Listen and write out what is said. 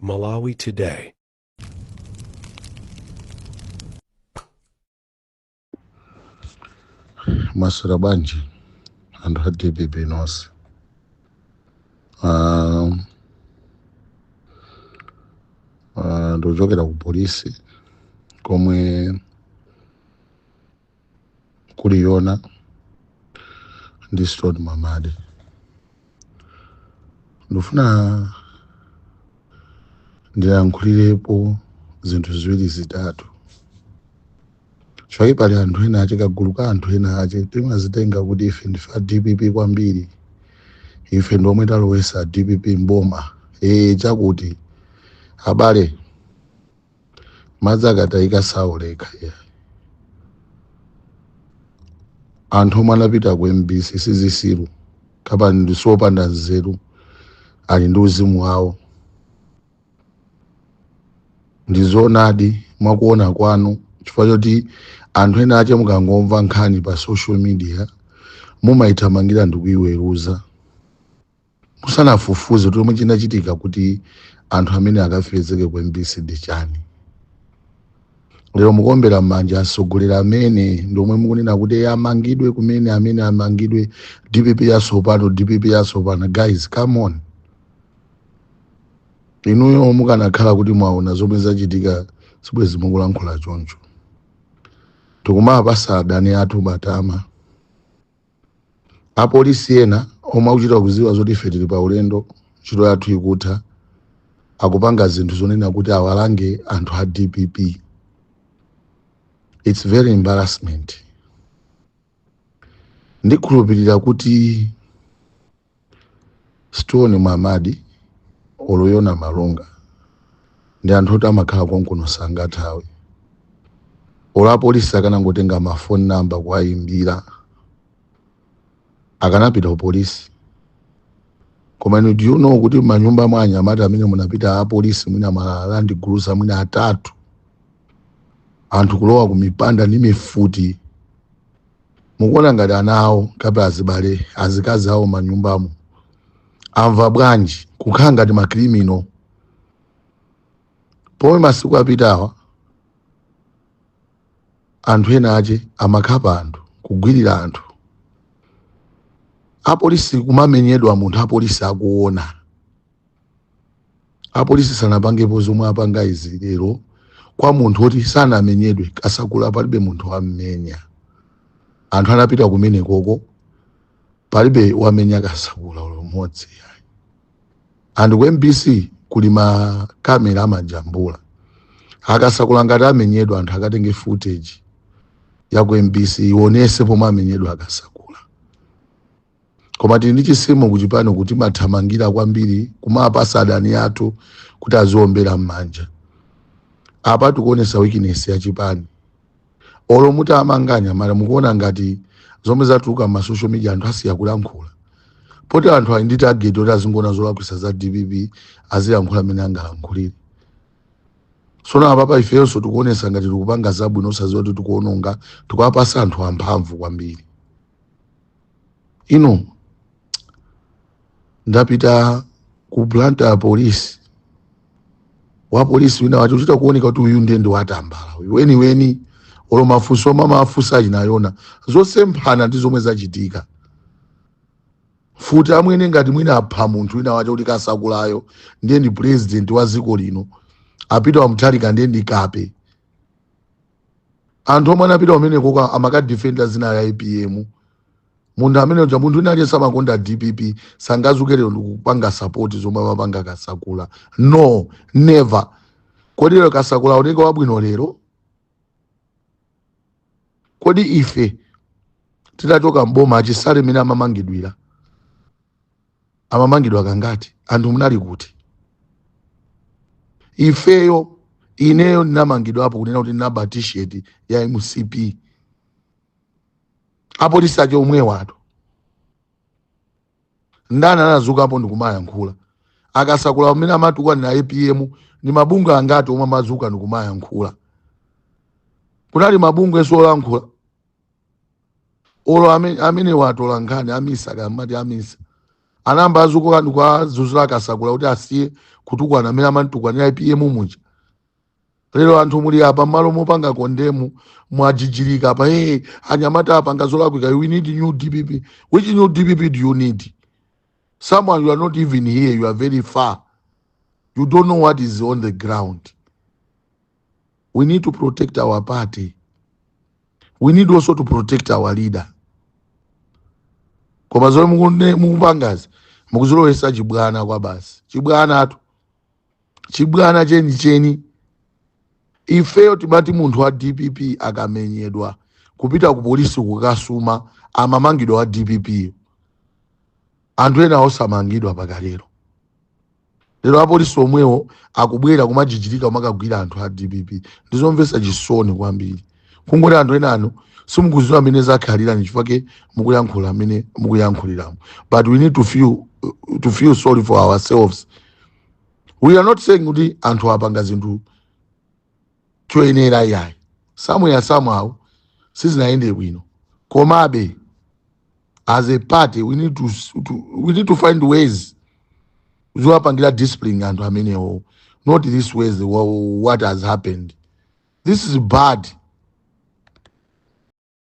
Malawi Today. Mwaswera bwanji anthu a DPP nonse? Ndikuchokera ku polisi komwe kuli Yona ndi Stone Mamadi. Ndifuna ndilankhulirepo zinthu ziwiri zitatu, chifukwa pali anthu ena ache, kagulu ka anthu ena ache timazitenga kuti ife ndife a DPP kwambiri, ife ndi omwe talowesa DPP mboma. Chakuti abale, madzi akatayika saoleka. Anthu omwe anapita ku MBC sizisiru kapena ndisiopanda nzeru, ali ndi uzimu wawo. Ndizoonadi mwakuona kwanu, chifukwa choti anthu ena ache mukangomva nkhani pa social media mumayithamangira ndikuyiweruza musanafufuze kuti chomwe chinachitika kuti anthu amene akapezeke ku MBC ndi chani. Lero mukuombera m'manja atsogoleri amene ndi omwe mukunena kuti amangidwe kumene, amene amangidwe, DPP yatsopano, DPP yatsopano. Guys, come on, inuyo mukanakhala kuti mwaona zomwe zachitika sibwezi mukulankhula choncho. Tikumapasa adani athu matama. Apolisi ena omwe akuchita kuziwa zoti ife tili pa ulendo, ntchito yathu ikutha, akupanga zinthu zonena kuti awalange anthu a DPP. It's very embarrassment. Ndikhulupirira kuti Stone Mwamadi olo Yona Malunga ndi anthu oti amakhala konkuno, sangathawe. Olo apolisi akanangotenga ma phone number kuwayimbira, akanapita ku polisi. Koma inu, do you know kuti manyumba mwa anyamata amene munapita apolisi mwina ma Land Cruiser mwina atatu, anthu kulowa ku mipanda ndi mifuti? Mukuona ngati ana awo kapena azibale, azikazi awo manyumbamo amva bwanji kukhala ngati ma criminal, pomwe masiku apitawa anthu ena ache amakhapa anthu, kugwirira anthu, apolisi kumamenyedwa, munthu apolisi akuona? Apolisi sanapangepo zomwe apanga izi lero kwa munthu oti sanamenyedwe. Kasakula palibe munthu wammenya. Anthu anapita kumene koko, palibe wamenya Kasakula umodzi yayi. Anthu ku MBC kuli makamera amajambula. Akasakula ngati amenyedwa, anthu akatenge footage ya ku MBC ionese pomwe amenyedwa Akasakula. Koma tili ndi chisimo kuchipani kuti mathamangira kwambiri kumapasa adani athu kuti aziombera m'manja. Apa tikuonesa weakness ya chipani. Olo muti amanganya mara, mukuona ngati zomwe zatuluka ma social media anthu asiya kulankhula? Poti anthu ali ndi target oti azingoona zolakwisa za DPP, azilankhula amene angalankhulire. Sono apapa ifenso tikuonesa ngati tikupanga zabwino, osadziwa kuti tikuononga, tikuwapasa anthu amphamvu kwambiri. Ino ndapita ku Blantyre Police, wa polisi wina wacho uchita kuoneka kuti uyu ndiye ndi watambala uyu weniweni. Olo mafunso omwe amafunsa achinayona zosemphana ndi zomwe zachitika. Futi amwene, ngati mwina apha munthu wina wacho kuti Kasakulayo ndiye ndi president wa dziko lino, apita wamutharika ndiye ndi kape. Anthu omwe anapita kumeneko amakadefenda zina ya APM. Munthu amene uja, munthu wina aliyense amakonda DPP sangazuke lero ndikupanga support zomwe amapanga Kasakula. No, never. Kodi lero Kasakula aoneka wabwino lero? Kodi ife titachoka mboma, achisale mmene amamangidwira, amamangidwa kangati? Anthu munali kuti? Ifeyo, ineyo ndinamangidwapo kunena kuti ndinaba T-shirt ya MCP. Apolisi ake omwewo ato ndani anazukapo ndikumayankhula? Akasakula amene amatukwana na APM, ndi mabungwe angati omwe amazuka ndikumayankhula? Kunali mabungwe olankhula? Olo amene watola nkhani amisa, kamati amisa. Anayamba azuka ndikuazuzula Kasakula kuti asiye kutukwana amene amantukwanira APM muja. Lero anthu muli apa, mmalo mopanga condemn, mwajijirika apa. Hey, anyamata apanga zolakwika, we need new DPP. Which new DPP do you need? Someone, you are not even here, you are very far, you don't know what is on the ground. We need to protect our party. We need also to protect our leader. Koma zomwe mukupangazi, mukuzilowesa chibwana kwa basi, chibwana atu, chibwana chenicheni. Ifeyo timati munthu wa DPP akamenyedwa, kupita ku polisi kukasuma, amamangidwa wa DPP. Anthu ena osamangidwa pakalero. Lero apolisi omwewo akubwera kumajijirika kumakagwira anthu a DPP. Ndizomvetsa chisoni kwambiri. Kungoti anthu ena anu simukuziwa amene zakhalira, nchifukwa mukuyankhula amene mukuyankhuliramo. But we need to feel sorry for ourselves. We are not saying kuti anthu apanga zinthu choyenera, iyayi. Somewhere, somehow sizinayende bwino. Komabe as a party we need to find ways zowapangira discipline anthu amenewo, not this ways what has happened. This is bad.